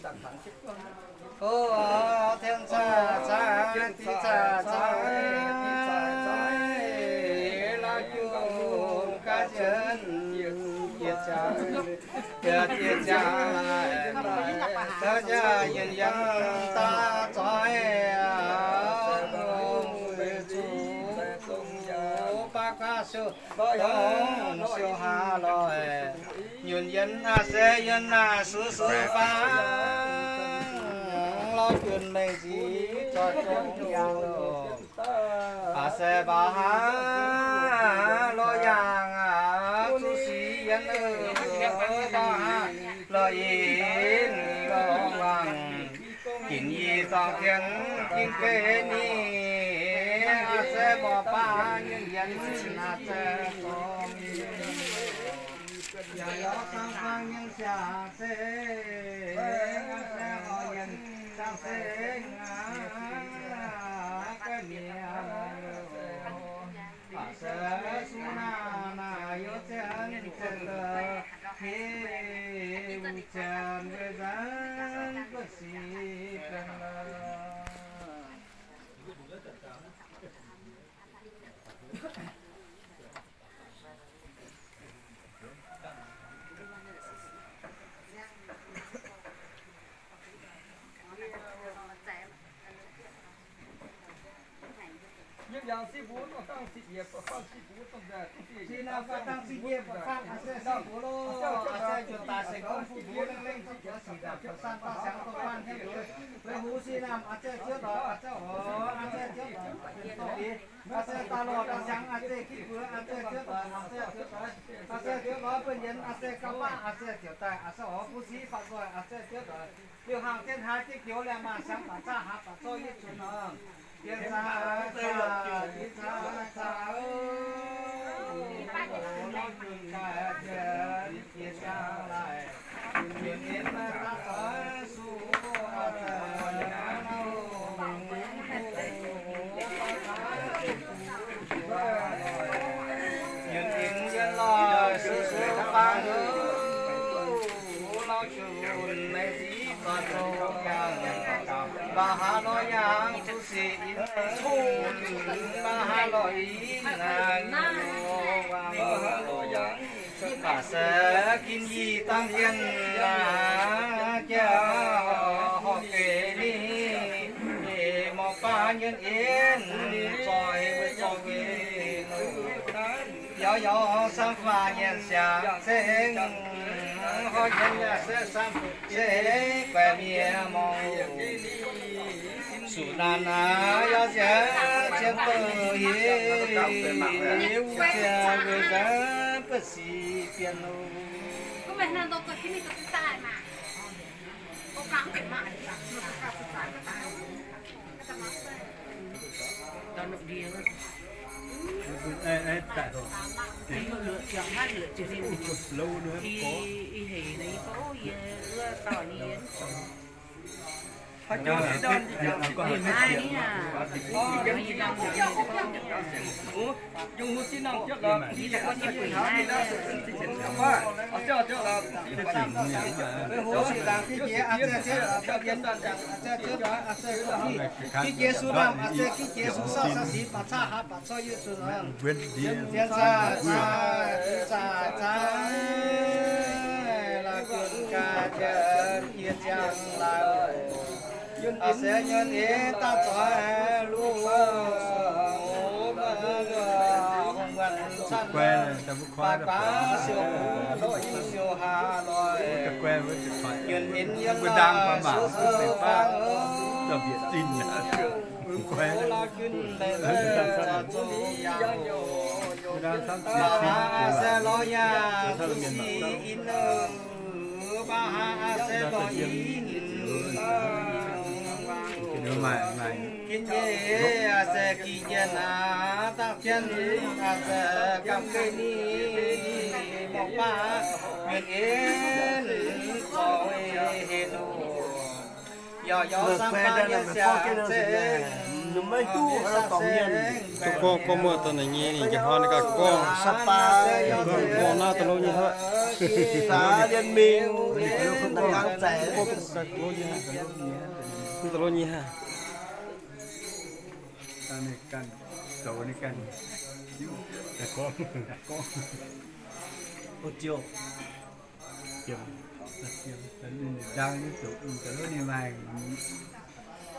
O, tien caaix caaix, diqc caaix caaix, la'jun ga'nyiec jiex ziangx, jiex ziangx laaix, yienh yienx daaih zoix, zuqc baav guaav siou dongh siou haax loic, nyunc yienx aa se yienh naaic suv suv faang, la'jun mengh nziv zoih zong yangh loh. Aa se mba'hnangv lorz yangh aqv, zuqc sic yienh mba'hnangv lorz yinh lorz wangc, ginc yie dorng jienv ginc ga'ni, aa se morc baav nyunc yienx aa se dorng yaac yaac sang fang nyei siang-seng, aa se horc yienx siang-seng aqv, ga'ni aqv. Aa se suv naaic naaic youc zienx zienx deix, heh wuc zienx weic nzanc buonv sic bienx lorqc. Yiem yangh siv mbuo dongh dangh siv yiec, buatc faanh siv mbuo dongh nzengc, siv naaiv buatc dangh siv yiec, buatc faanh aa se siv mbuo loh, aa se njuonx daaih se gorngv fu mbuo lengh lengh ziqc jiex sic daaih, buatc sanv daaih siangx dongh faanh jienv mbuo. Weic hux sic naamh aa se ziouv doic, aa se oc, aa se ziouv doic, aa se daaih lorh daaih siangx, aa se kiv buoz, aa se ziouv doic, aa se ziouv doic, aa se ziouv doic, buonv yienx, aa se gauh baqv, aa se ziouc daaih, aa se oc, buv siqv faatv nzoih, aa se ziouv doic. Liuz hnaangx jienv haaix jienv joux liangh maah siangx baac zaah haaix baac zorqv yietc zunc nor. Yie zaah zaah, yie zaah zaah, o, yie zaah laaic, yie zaah laaic, yie zaah laaic, yie zaah laaic, yie zaah laaic, suv suv faang, o, la'jun mengh nziv zoih zong yangh, mba'hnangv lorz yangh zuqc sic yinh, mba'hnangv lorz yinh naaic, baac se ginc yie dangh yienh aqv, jauv horpc ga'ni, morc baav nyienh yinh, zoih zoih ga'ni, yaac yaac samv faah nyanc siangx ceng, horpc yienh yaac se samv ceng guaix mienh mangc. Suqv naanc naaic yaac sienx cien douh hieh, wuov ziangh weic nzanc buonv sic bienx loh. Giv jiex sux naamh aa se giv jiex sux sauv sa sic baac caqv haaix baac corc yietc zunc. Zien caaix caaix, caaix caaix, la'jun ga'nyiec jiex ziangh laaic, aa se nyienh ninh daaih zoix luoqc, hungh muonc canh baac baav siou, siou haax loic, nyienh ninh yiem la'suv suv faang, la'jun mengh zoih zong yangh, baac haaix se lorz yangh zuqc sic yinh, baac haaix se lorz yinh, ginv nyei se giv jiex naaic dangh jienv, se gamh ga'ni morc baav nyienh ninh zoih heh loh, yaac yaac samv faanh nyei siang-seng. Maiv hiuv haaix nor dorngc mienh. Duqv gorngv, gorngv muoz daaih naaic nyei, ninh nqa'haav ninh ganh gorngv. Sa'paa, gorngv naaiv da'lov nyei hnangv. Saax Liên Minh, da'gaang zaic. Da'lov nyei hnangv.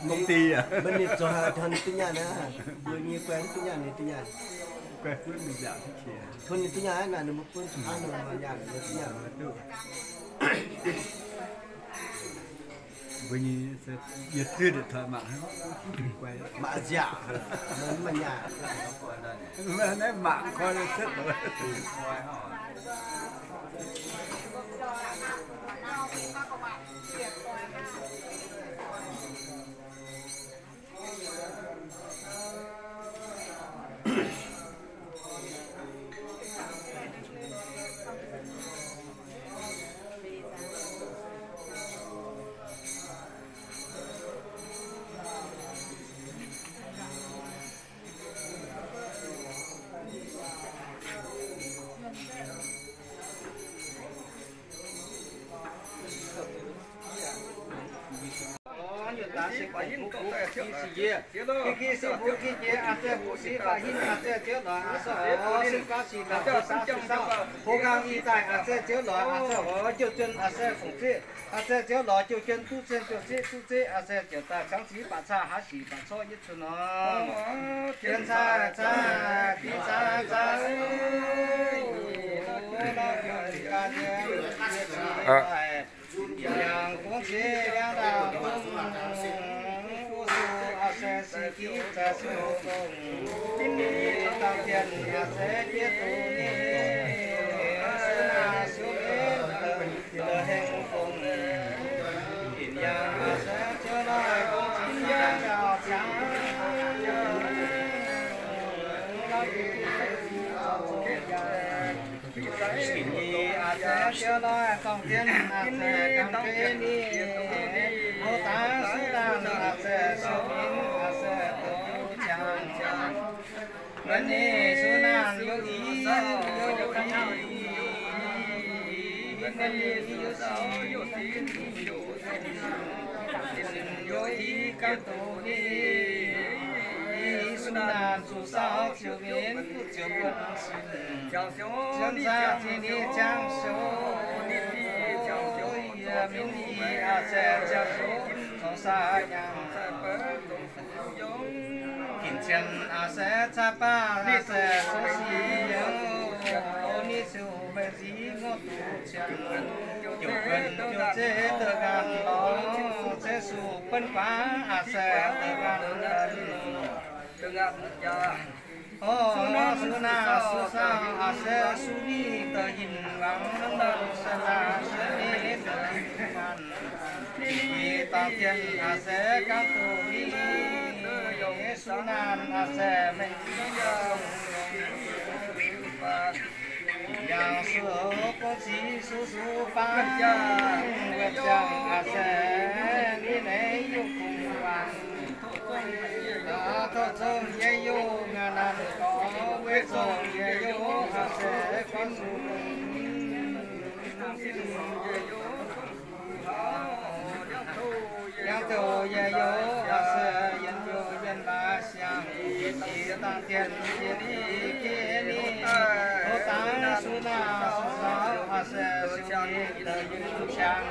Mbuo ninh zoux haaix taux ninh duqv nyaanh aqv? Mbuo nyei guai mv duqv nyaanh, ninh duqv nyaanh. Tov ninh duqv nyaanh aqv, naaic ninh mbuo bun zuqc hnangv nor nyaanh, ninh duqv nyaanh. Mbuo nyei, yie duqv mangc, mangc nziaauc, mangc nyaanh. Naaiv mangc koi Houh nqaang i daaih a'zei ziouv lorz a'zei oix jiu-juen a'zei fungc zeqv, a'zei ziouv lorz jiu-juen duqv cien ziouc zeqv duqv zeqv a'zei ziouc daaih cangv ziqc baac caa haaix sic baac corc yietv cun nor. Cien caa caa, div caa caa, yangh gong qiex liangv dauh dongh, fu su a'zei si giv zaaix siou dongh, dangh dien a'zei jiex duqv nyei, su naanc siou mbenc deix hengx fongc, dinh yangh a'zei ziouv naaiv gong qiex liangv dauh cangv. A'zei ziouv naaiv dongh dien a'zei ganh ga'ni, houv dangv su naanc a'zei siou mbenc a'zei douz qangx. Mbenc ninh su naanc youh i, youh i, mbenc ninh youh si, youh i ganh douz ni, su naanc zuqc saauv ziouc mbenc duqv ziouc buonv sin. Ziouc zaqc zinh ni ziangh siou, yie mbenc ni a'zei ziangh siou, zongc saah nyaanh. Ginc cien a'zei caa baav a'zei zouv sic youh, ni ziouc mbenc nziv ngorc duqv cien, ziouc buonv ziouc zeiv deix nqaanx lorz, zeiv suc buonv guaax a'zei deix nqaanx lorz. Orv, su naanc su saauv a'zei su ninh deix hinc wangc, se daaih su ninh deix hinc faanh. Ninh dangh dien a'zei ganh doz ninh, su naanc a'zei mengh yangh su gong ziqc su su faanh, wuov ziangh a'zei ninh naaiv youh kungx wangc. Tov zong nyei youh ngaanc naanc gorx, weic zong nyei youh a'zei guanh nzunc. Yangh doz nyei youh a'zei yien youh yien maaih siang, dangh dien jiex ni jiex ni, tov dangh su naanc su saauv a'zei siou ni deix yungz siang.